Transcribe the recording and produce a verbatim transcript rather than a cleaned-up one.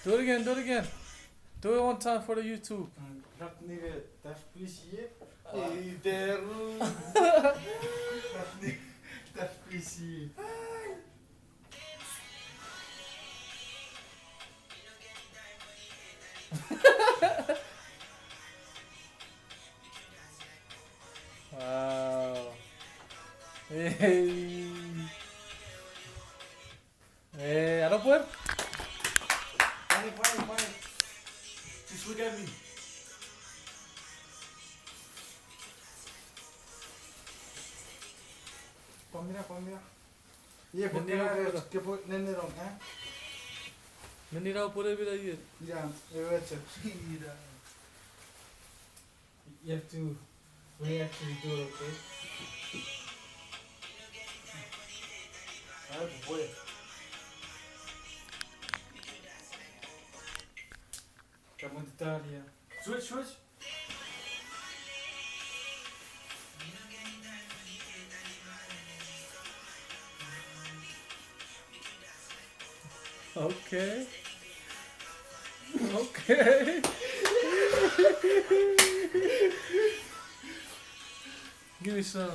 Do it again, do it again. Do it one time for the YouTube. Rak nike tafkisi. Iteru. Rak nike tafkisi. Wow. Hey. Eh, ano pwer? Fine, fine, fine. Just look at me. Pamira, pamira. Ie, nenni pwe au pura. Ke pwe nenni rong, eh? Nenni rau pwe mina ie. Ira, ewe chok. Ira. You have to, we actually do it, okay? Ah, boy. Come on, Italia. Switch, switch. Okay. Okay. Give me some.